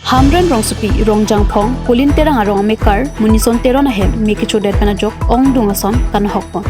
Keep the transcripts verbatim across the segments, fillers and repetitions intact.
Hamren Rongsopi, Rongjangphong, Pulin Terang arong amekar Munison Teron ahem me kechodet pen ajok ongdung ason kanahokpon.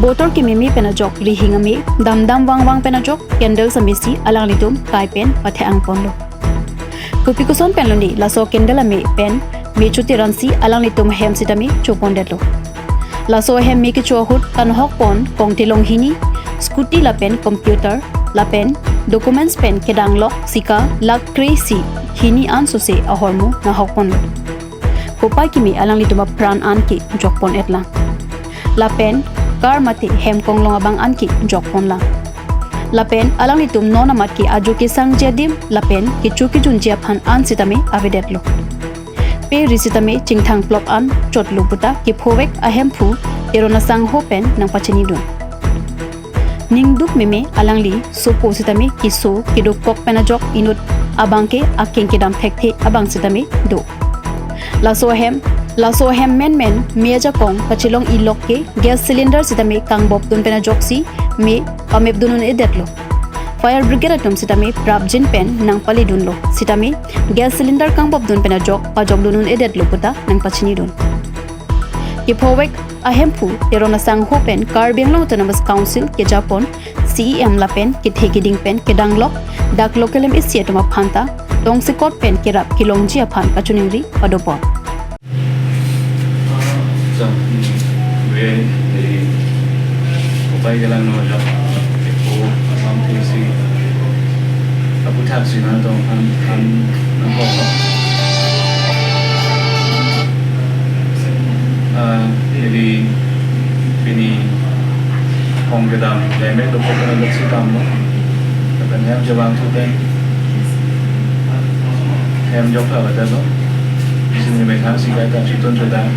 Botor kememe pen ajok rihing ame damdam vangvang pen ajok candles amesi alanglitum kai pen pathek-angponlo. Kopi koson pen lone laso candle ame pen me choteransi alanglitum ahem sitame chopondetlo. Laso ahem me kecho ahut kanahokpon kongtelong hini, scooty lapen computer lapen documents pen kedanglok sika lakh kre-isi hini an sose ahormu nahokponlo. Kopai kimi alanglitum apran anke jokpon-etlang. Lapen car mate hem konglong abang anke jokponlang. Lapen alanglitum non amat ke ajo kesangji adim lapen kecho kejunji aphan an sitame avedetlo. Pe ri sitame chingthang plok an chotlo puta kephovek ahemphu Teron asangho pen nangpachinidun. Ningduk meme alangli sopo sitame keso kedokok pen ajok inut abangke akeng kedam thekthe abang sitame do. Laso ahem, laso ahem menmen me ajakong pachelong ilok ke gas cylinder sitame kangbopdun pen ajoksi me pamepdun un-edetlo. Fire brigade atum sitame prapjin pen nangpalidunlo. Sitame gas cylinder kangbopdun pen ajok pajokdun un-edetlo puta nangpachinidun. Kephovek ahemphu Teron asangho pen Karbi Anglong Autonomous Council kejapon C E M lapen kethe keding pen kedanglok dak local M A C atum aphanta tongsekot pen kerap kelongji aphan kachiningri padopon. Jam, we, jadi, upai jalan no jam, ko, asam tisi, aputhak sina tong han, han, nangkok. Ah, jadi, pini, hong kedam, lemek dokok kena leksi tam, no. Tapi hem jawang tu pen, hem jok ta bata, no. Sini mekhang sikai ta chutun chuda.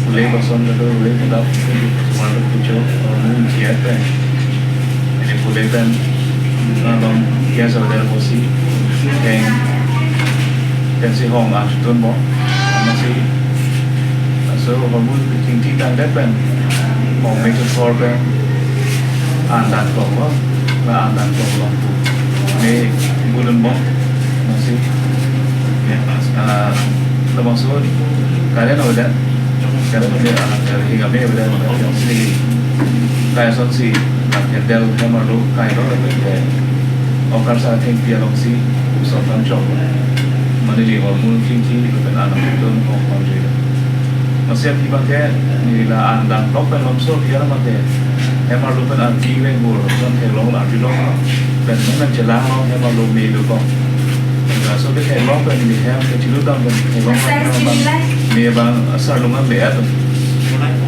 Ule kosong jatuh ule kita semua tu kucho, mun kiat pen. Ini ule pen, nalom kiat sa bata kosi. Heng, pensi hong a chutun bo. Masi, so, hormu tingti tangdet pen. Hong me chusor pen. Andan kong lo, la andan kong lo. Me bulun bom, masih, ah, labangso, karen avedet, karen avedet, ah, karen hing ame avedet, si, kaya son si, la kendel hem arlo, kai lo, le, okar sa thengpi alongsi, usom tang chok. Mane li hormu thengpi, le pen anam tun, ok, pang jui. Masih api bangke, neli la andan kok pen lomso, biar bangke, hem arlo pen arti ven bur, son theklong la arti long, pen men chelang long, hem arlo me dokok. Laso ke theklong pen neli hem kechilu dam pen theklong pen hem abang, me abang asar lung an le at.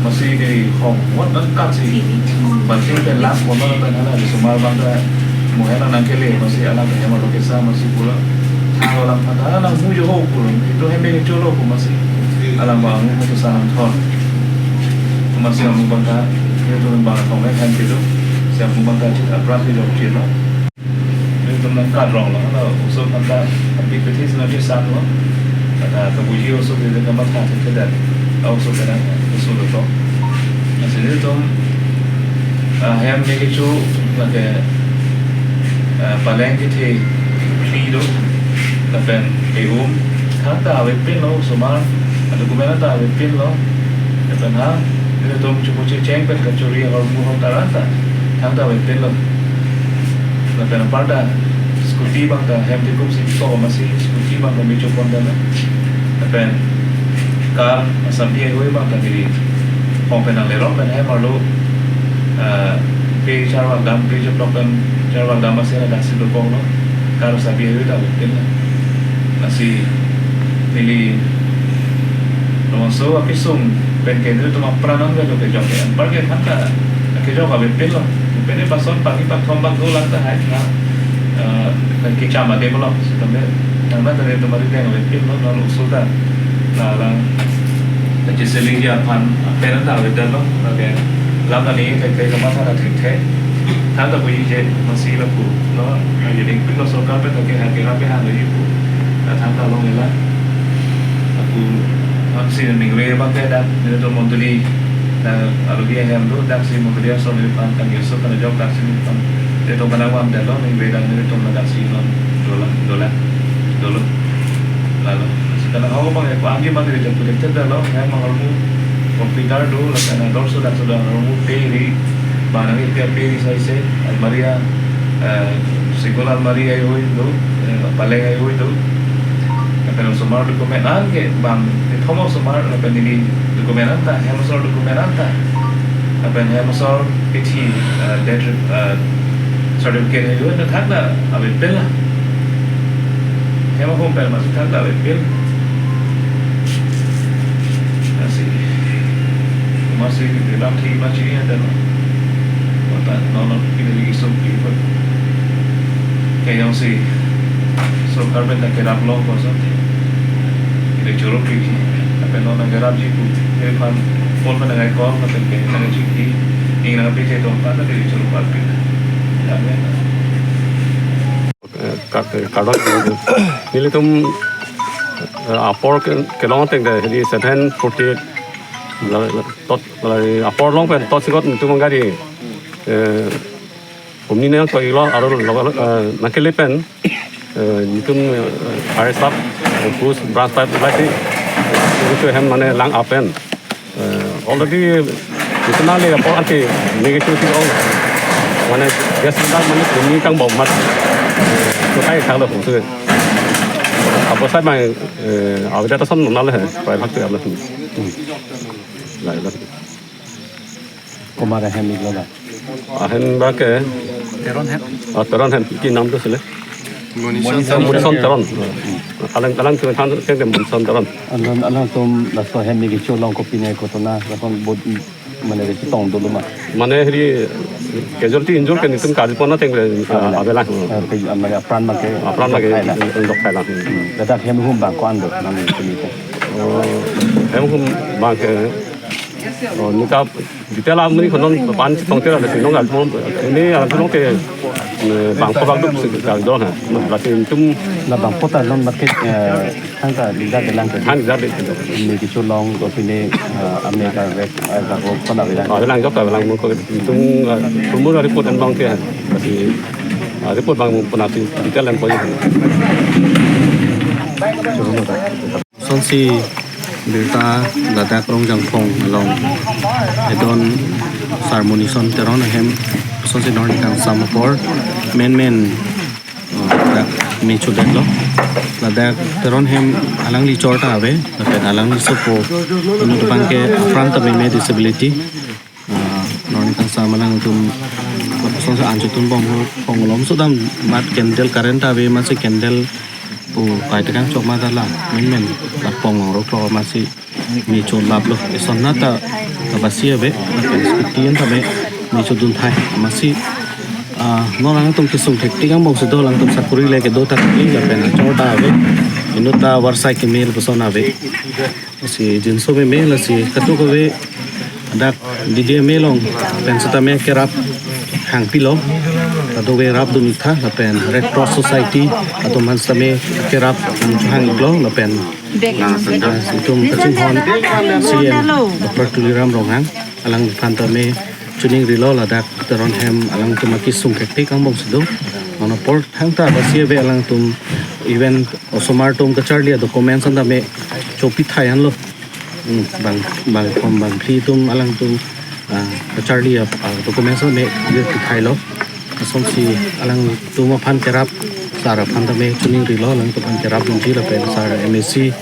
Masih ke hong, what an kat si. Balting pen lang, kono pen hala, sumar bangke, mo hem nangkele, masih alam hem arlo kesa, masih pura. Thang alam kata, alam mu jo ho pura. Itu hem ke cholo ko masih. Alam bang mu tu sanam thon. Masih amu bangke, itu bang kong hem ke tu. Si amu bangke chit aprat ke jok chit lo. Itu nang kat rong lo, lo, usul kata, tapi peti sana dia sang lo. Kata, kabuji usul dia kama khat ke dan. Au usul kena, usul lo. Masih itu, ah, hem ni kecho, lake, ah, paleng kethe, phli do, lapen pe-um, thangta avepinlo, osomar, adokumen ta avepinlo, lapen ha, nelitum chupu checheng pen kachori ahormu hong taranta, thangta avepinlo. Lapen aparta, scooty bangta, hem tikum si so masi, scooty bangta me chopon dana. Lapen, car, asabi ahoi bangta diri. Hong pen nanglerok pen hem arlo, ah, pe charvak dam, pe cheplok pen charvak dam asen adak si dokok lo. Car asabi ahoi ta avepin lo. Lasi neli labangso akesung pen ke nelitum apran an avelo kejok ke. Anpar ke thangta kejok avepin lo. Pen ne pason pagi pathom bak do lang ta hai na. Eh, kecham ade belok. Sitame, nang na tadi temari deng avepin lo, non usul ta. Na lang, kachiseling dia aphan, pen ta avedet lo, lake, lam tadi, kai, kai, kamatha ta thekthe. Thangta pu ije, masih lapu, no, na jeding pik lo sorkar pen, lake, hake, hake, hang, lagi pu. Na thangta long ila. Lapu, aksi ningve bangke dak, nelitum mondoli, na, alobi ahem do, daksi mondoli ason neliphan, kan yeso, kan jok daksi neliphan. Nelitum kanang van det lo, ningve dak, nelitum na daksi non, dola, dola. Lalo. Lalo. Sekarang ako bang ya, ko anggi bang ya, jam kulit cerdas lo, ya, bang hormu computer do, lalu kan dorso dak sudah hormu pay di, bang nang ipi pay di saise, almari ya, eh, single almari ya, oi do, eh, paleng ya, oi do. Lapen osomar dokumen an ke bang, ithom osomar, lapen neli dokumen anta, hem asor dokumen anta. Lapen hem asor kethi, eh, death, eh, certificate ya, oi, na thak na, avepin la. Hem ahum pen masi thak na avepin. Masi, masi dilang thi masi ya dan. Kota nono kini lagi sumpi pun. Kejongsi sorkar pen ta kerap long ko sante. Kini choro pi. Lapen non nang kerapji pu. Kiri pan phone pen nang call, lapen ke nang chingki. Ning nang pi te tong pan ta kini choro pi. Ya, ya. Eh, ka-, eh, kadon, nelitum, eh, apor ke, kelong ateng ke, hedi seven forty-eight, la, la, tot, la, apor long pen, tot sikot nelitum gari, eh, humni nang koi lo, aro lo, eh, nangkele pen, eh, nelitum, eh, fire staff, eh, police branch staff, lasi, eh, nelitum hem mane lang apen. Eh, already, itum le apor ante negative ti ong. Mane gas cylinder mane kumi kang bom mat. Eh, to kai khang lo kung su. Apor sai mai, eh, avida ta som nonal he, pai phak te alo. Hmm. Lai lo. Komat ahem iklo la? Ahem ba ke? Teron hem. Ah, Teron hem. Ki nam tu sile? Monison. Monison Teron. Alang, alang tu than ke Monison Teron. Alang, alangtum laso hem ni kecho along kopine kotona, lason bot mane kechetong dolo ma? Mane heri casualty injured ke nelitum kali pon ateng, ah, avelang. Ah, ke, ah, mane apran ma ke. Apran ma ke, dok thai la. Dok thai la. Hmm. Ladak hem ahum bang ko-an do, nang sini ko. Oh, hem ahum bang ke, oh, neli ta detail amonit ko non pan chetong tera si nong alpon ini alpon ke, eh, bang ko bang duk si kang dong ha. Berarti nelitum la bang kota non market, eh, thangta dida delang ke. Thang dida de. Ni kecho along kopine, eh, ame karvek, eh, karvek pon avelang. Ah, avelang jok avelang mo ko nelitum, eh, tumur report an bang ke. Berarti, eh, report bang pon ati detail an ko. Sonsi birta ladak Rongjangphong along edon sar Monison Teron ahem sonsi nor ni kangsam apor menmen, uh, dak me chodetlo. Ladak Teron hem alangli chor ta ave, lapen alangli sopo inut abang ke apran ta meme disability. Ah, nor ni kangsam alangtum sonsi an chotun bom ho, pong lom sodam mat candle current ave masi candle pu kai tekang chok ma dala menmen ta pong rok lo masi me cholap lo. Eson na ta ta basi ave, lapen scooty an ta me me chodun thai masi, ah, non alangtum kesung thektik angbong si do, alangtum sakuri le kedo ta kali lapen chor ta ave. Inut ta varsai kemil puson ave. Si jinso meme lasi kadokave dak D D M A along pen setame kerap hangpilo. Kadokave rapdun tha lapen Red Cross Society atum aphan setame kerap hang iklo lapen, ah, itum kachinghon C M Doctor Tuliram Ronghang alangphan tame choningrilo ladak Teron hem alangtum akesung thektik angbong si do. Non apor thangta basi ave alangtum even osomar atum kacharli adocuments an tame chopi thai anlo. Hmm, bang, bang kom bang phli atum alangtum, ah, kacharli a, ah, documents an me clear pi thailo. Asonsi alangtum aphan kerap, sar aphan tame choningrilo, alangtum aphan kerapdunji lapen sar M A C,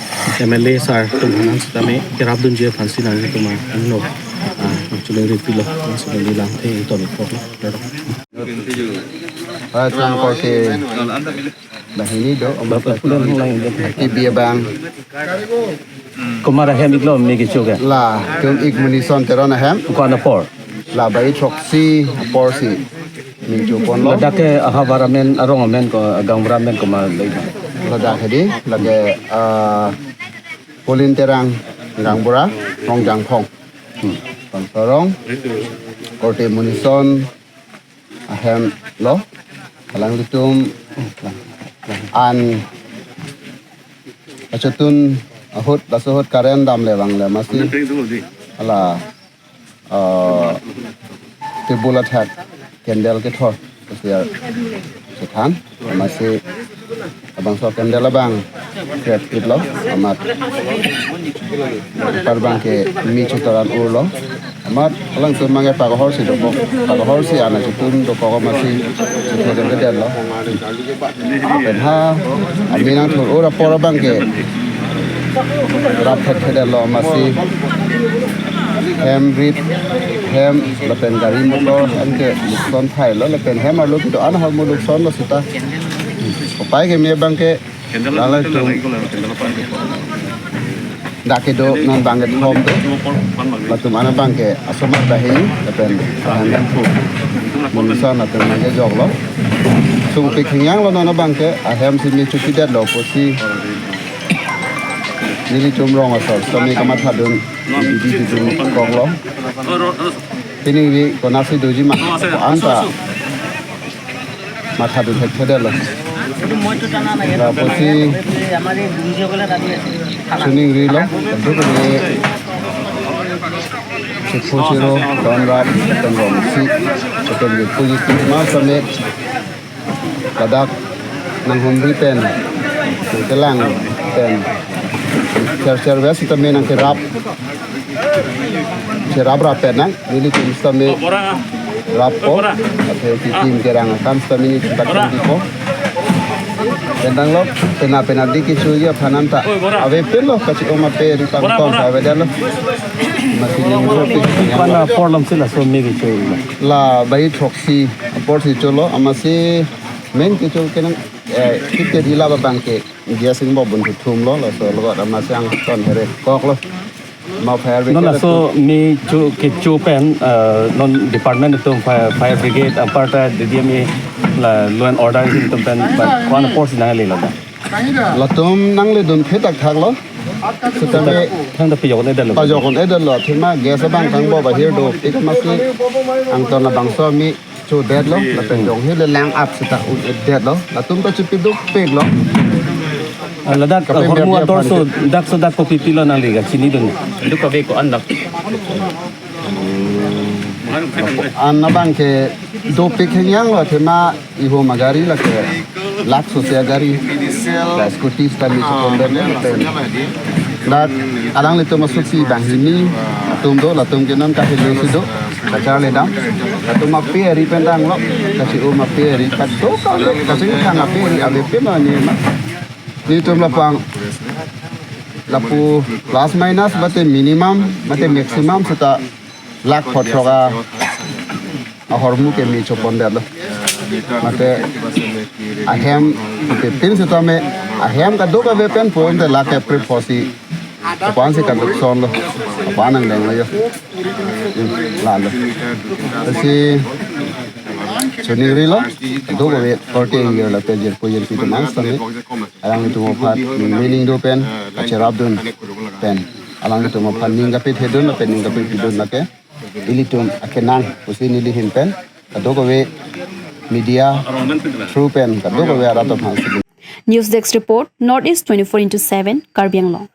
M L A sar atum aphan setame kerapdunji aphansi nangtum anlo, ah, choningripilo, sonsi neli lang the iton iklo. Ah, sang ko ke bahini do, om Bapak pulang lang ini. Ki bia bang. Komat ahem iklo me kecho ke? La, tum ik Monison Teron ahem. Ko-an apor? La, bai throksi apor si me choponlo. Ladak ke ahavar amen, arong amen ko, gaonbura amen komat bai? Ladak hedi, lake, ah, Polin Terang gaonbura, Rongjangphong. Hmm. Bangso arong, korte Monison ahem lo, alanglitum an achotun ahut, laso ahut current damle vangle masi hala, ah, table athak candle kethor, kasiar chethan, masi Bangso candle abang kret kitlo, amat par abangke mi chetoran urlo. Amat alangtum abangke pakahorsi dokok, pakahorsi ana chetun dokok amatsi chethedetlo. Pen ha, ami nangthur ur apor abangke rap thethedetlo amatsi hem rit, hem lapen gari motor anke lukson thailo, lapen hem arlo kedo-an ahormu luksonlo seta. Upai keme abangke alangtum dak kedo non abangke thom do. Latum an abangke asomar banghini lapen ahem hemphu monit ason latum nangkejoklo. Sungpik hingyanglo non abangke, ahem si mi chokidetlo pusi nelitum rong asor sitame kamathadun, didi didun koklo. Pini ri konatsi doji ma, anta mathadun thekthedetlo. Lapusi choningrilo, duk ni chikho chiro, don rap, pen rongsi, pen puji ma sitame ladak nanghumri pen, nangkelang pen, cher cher ves sitame nangkerap, cherap rap pen nang, nelitum sitame rappo, athe kikim kerang akam sitame nelitum tak pipo. Pen tanglo, pena pena dei kechoji aphan anta avepinlo, kachi-o ma pe ri pangtong avedetlo. Amatsi ningduk pik. Pana porlom si laso mi kecho. La bai throksi aporsi cholo, amatsi main kecho kenang, eh, kit ke ila abangke gas ingbok bun thuthumlo, laso logot amatsi angton here koklo. Ma fire brigade. Non laso mi cho kecho pen, eh, non department atum fire, fire brigade, aparta D D M A, la law and order atum pen, ba, ko-an aporsi nanglelo da? Latum nangledun phe thakthaklo. Sitame thangta pajok-un-edetlo. Pajok-un-edetlo, athema gas abang kangbo bahir dopik amatsi angton labangso mi chodetlo, lapen jong hele lang ap seta un-edetlo, latum ta chipi dopiklo. Ah, ladak, kape ah, hormu media ador so, aphan dak so dak kopi pilo nangli kachinidun? Duk kave ko-an dak. An abangke dopik hingyanglo, athema ihum agari lake lakh sose agari, la scooty sitame chepondetlo, lapen dak alanglitum asusi banghini atum do, latum ke non kahelo si do, kacharli dam. Latum ape ari pen tanglo, kachi-o ma pe ari, kadokave, kachingthang ape ari avepinlo nima. Nelitum lapu-an, lapu plus minus mate minimum mate maximum seta lakh pho throk ahormu ke mi chopondetlo. Mate ahem pipin sitame ahem kadokave pen pon te lakh april pho si. Apan si kaduksonlo. Apan nangdenglo yo. Hmm, lalo. Si choningrilo. Kadokave korte ingjir lapen jirpo jirpi atum an sitame alanglitum aphan ningme ningdo pen kacherapdun pen alanglitum aphan ning kapethedun lapen ning kapepidun lake ilitum akenang pusi neli ahin pen kadokave media through pen kadokave arat aphan si. News Desk Report, North East twenty-four into seven, Karbi Anglong.